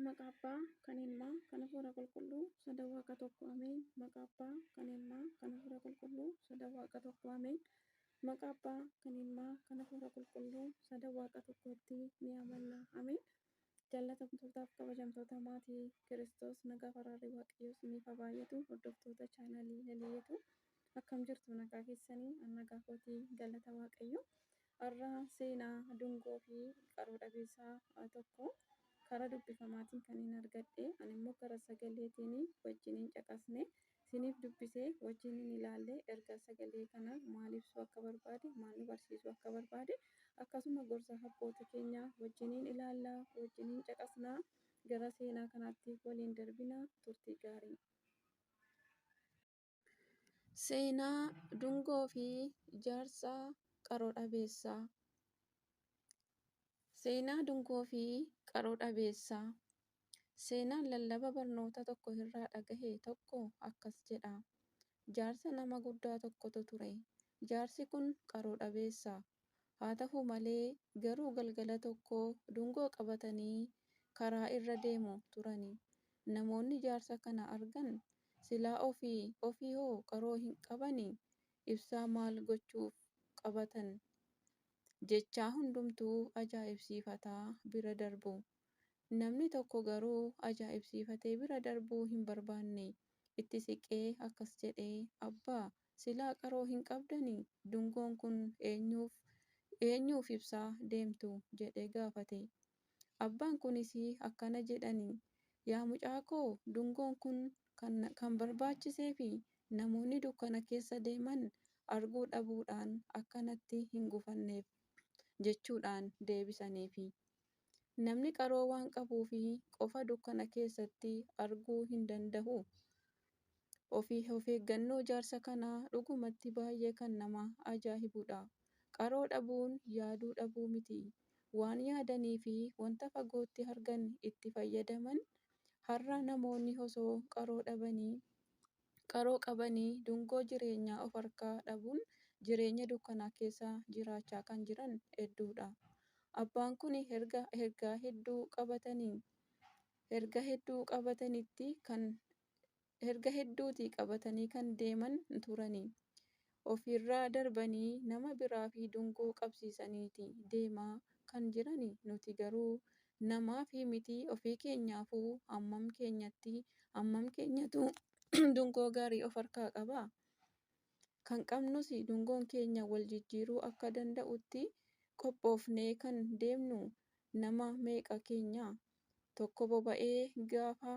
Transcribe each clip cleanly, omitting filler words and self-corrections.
Maqaa Abbaa, kan Ilmaa, kan Hafuura Qulqulluu, sada Waaqa tokko ameen. Maqaa Abbaa, kan Ilmaa, kan Hafuura Qulqulluu, sada Waaqa tokko ameen. Maqaa Abbaa, kan Ilmaa, kan Hafuura Qulqulluu, sada Waaqa tokkotti ni amanna ameen. Jaallatamtootaaf kabajamtoota maatii Kiristoos nagaa faraarri Waaqayyoo isiniif haa baay'atu. Hordoftoota chaanalii Laliyeetu akkam jirtu nagaa keessanii an nagaa kootii galata Waaqayyo. Har'a seenaa dungoo fi qaroo dhabeessaa tokko karaa dubbifamaatiin kan hin argadhe ani immoo karaa sagaleetiin wajjiniin caqasne isiniif dubbisee wajjiniin ilaalle ergaa sagalee kana maal ibsuu akka barbaade maal nu barsiisuu akka barbaade akkasuma gorsa abboota keenyaa wajjiniin ilaallaa wajjiniin caqasnaa gara seenaa kanaatti waliin darbinaa turtii gaarii. Seenaa dungoo fi jaarsa qaroo dhabeessaa. Seenaa dungoo fi qaroo dhabeessaa. Seenaan lallaba barnoota tokko irraa dhagahe tokko akkas jedha. Jaarsa nama guddaa tokkotu ture. Jaarsi kun qaroo dhabeessa. Haa ta'u malee garuu galgala tokko dungoo qabatanii karaa irra deemu turani. Namoonni jaarsa kana argan silaa ofii ofii hoo qaroo hin qabanii? Ibsaa maal gochuuf qabatan? Jechaa hundumtuu ajaa'ibsiifataa bira darbu. Namni tokko garuu ajaa'ibsiifatee bira darbuu hin barbaanne. Itti siqee akkas jedhee, Abbaa, silaa qaroo hin qabdanii? Dungoon kun eenyuuf eenyuuf ibsaa deemtu? Jedhee gaafate. Abbaan kunis akkana jedhani, Yaa mucaa koo, dungoon kun kan barbaachiseefi namoonni dukkana keessa deeman arguu dhabuudhaan akka natti hin gufanneef jechuudhaan deebisaniifi. Namni qaroo waan qabuufi qofa dukkana keessatti arguu hin danda'u. Of eeggannoo jaarsa kanaa dhugumatti baay'ee kan nama ajaa'ibudha. Qaroo dhabuun yaaduu dhabuu miti. Waan yaadanii fi wanta fagootti argan itti fayyadaman. Har'a namoonni osoo qaroo qabanii dungoo jireenyaa of harkaa dhabuun jireenya dukkanaa keessa jiraachaa kan jiran hedduudha. Abbaan kun ergaa hedduu qabatanii erga hedduu qabatanitti kan erga hedduuti qabatanii kan deeman turani. Ofirraa darbanii nama biraa fi dungoo qabsiisaniiti deemaa kan jirani nuti garuu namaa fi miti ofii keenyaafuu hammam keenyatti hammam keenyatu dungoo gaarii of harkaa qaba? Kan qabnus dungoon keenya wal jijjiiruu akka danda'utti qophoofnee kan deemnu nama meeqa keenya? Tokko boba'ee gaafa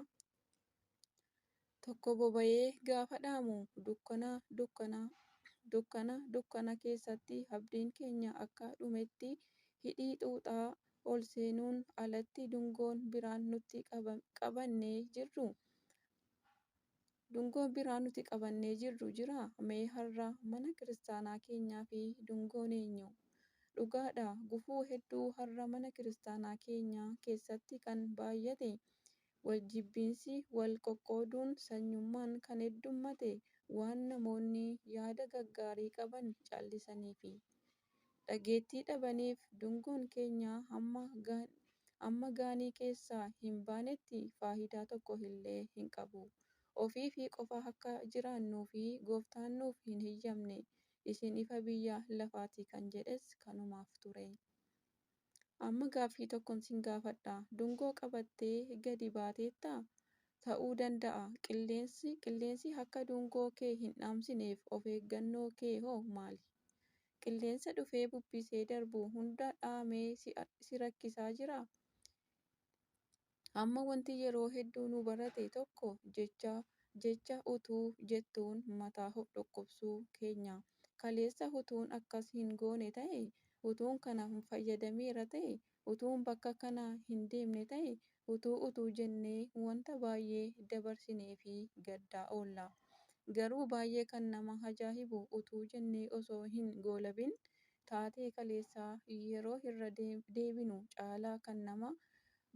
tokko boba'ee gaafa dhaamu dukkana dukkana dukkana dukkana keessatti abdiin keenya akka dhumetti hidhii xuuxaa ol seenuun alatti dungoon biraan nutti qabannee jirru dungoon biraa nuti qabannee jirru jiraa? Mee har'a mana kiristaanaa keenyaa fi dungoon eenyu? Dhugaadha, gufuu hedduu har'a mana kiristaanaa keenya keessatti kan baay'ate wal jibbiinsi, wal qoqqooduun, sanyummaan kan heddummate waan namoonni yaada gaggaarii qaban callisaniifi dhageettii dhabaniif. Dungoon keenya hamma gaanii keessaa hin baanetti faayidaa tokko illee hin qabu. Ofiifi qofa akka jiraannuuf gooftaan nuuf hin eeyyamne. Isin ifa biyya lafaati kan jedhes kanumaaf ture. Amma gaaffii tokkon sin gaafadha. Dungoo qabattee gadi baateettaa? Ta'uu danda'a. Qilleensi qilleensi akka dungoo kee hin dhaamsineef of eeggannoo kee hoo maali? Qilleensa dhufee bubbisee darbu hunda dhaamee si rakkisaa jiraa? Amma wanti yeroo hedduu nu barate tokko jecha jecha utuu jettuun mataa of dhukkubsuu keenya. Kaleessa utuun akkas hin goone ta'e, utuun kana fayyadameera ta'e, utuun bakka kana hin deemne ta'e, utuu utuu jennee wanta baay'ee dabarsinee fi gaddaa oolla. Garuu baay'ee kan nama ajaa'ibu utuu jennee osoo hin goolabin taatee kaleessaa yeroo irra deebinu caalaa kan nama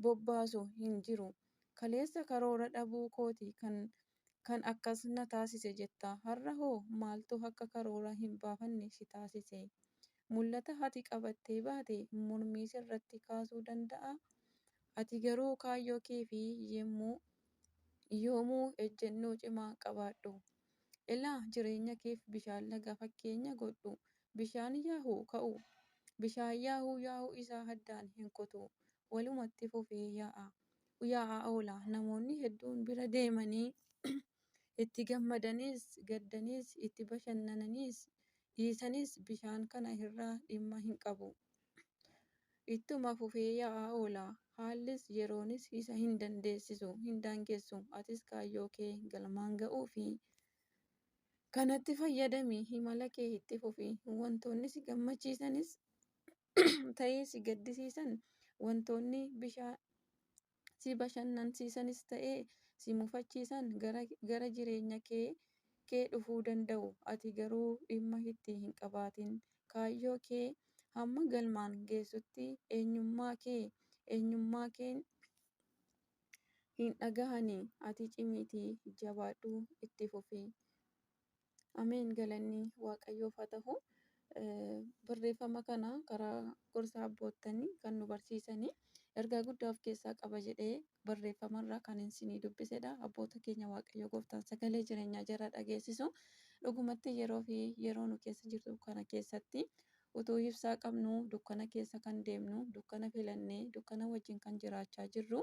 bobbaasu hin jiru. Kaleessa karoora dhabuu kooti kan akkas na taasise jetta. Har'a hoo maaltu akka karoora hin baafanne si taasise? Mul'ata ati qabattee baate mormii sirratti kaasuu danda'a? Ati garuu kaayyoo kee fi yoomuu ejjennoo cimaa qabaadhu. Ilaa jireenya keef bishaan lagaa fakkeenya godhu. Bishaan yaa'u yaa'uu isaa addaan hin kutu. Walumatti fufee yaa'aa oola. Namoonni hedduun bira deemanii itti gammadaniis gaddaniis itti bashannananiis dhiisanis bishaan kana irraa dhimma hin qabu. Ittuma fufee yaa'aa oola. Haallis yeroonis isa hin daangessu. Atis kaayyoo kee galmaan ga'uufi kanatti fayyadami. Imala kee itti fufi. Wantoonni si gammachiisanis ta'ee si gaddisiisan, wantoonni si bashannansiisanis ta'ee si mufachiisan gara jireenya kee dhufuu danda'u. Ati garuu dhimma itti hin qabaatin. Kaayyoo kee hamma galmaan geessutti eenyummaa keen hin dhagahani. Ati cimiitii jabaadhuu itti fufi. Ameen. Galanni Waaqayyoof haa ta'u. Barreeffama kana karaa gorsa abboottanii kan nu barsiisanii ergaa guddaa of keessaa qaba jedhee barreeffamarraa kan isinii dubbisedha. Abboota keenya Waaqayyo gooftaan sagalee jireenyaa jara dhageessisu. Dhugumatti yeroo fi yeroo nu keessa jirtu kana keessatti utuu ibsaa qabnu dukkana keessa kan deemnu, dukkana filannee dukkana wajjin kan jiraachaa jirru,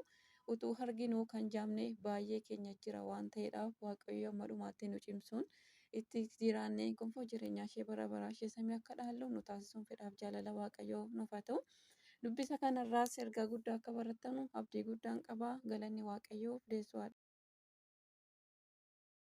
utuu arginuu kan jaamne baay'ee keenya jira waan ta'eedhaaf Waaqayyo amma dhumaatti nu cimsuun itti jiraannee gonfoo jireenyaa ishee bara baraa ishee samii akka dhaallu nu taasisuun fedhaaf jaalala Waaqayyoo nuuf haa ta'u. Dubbisa kanarraas ergaa guddaa akka barattanu abdii guddaan qaba. Galanni Waaqayyoof deessu.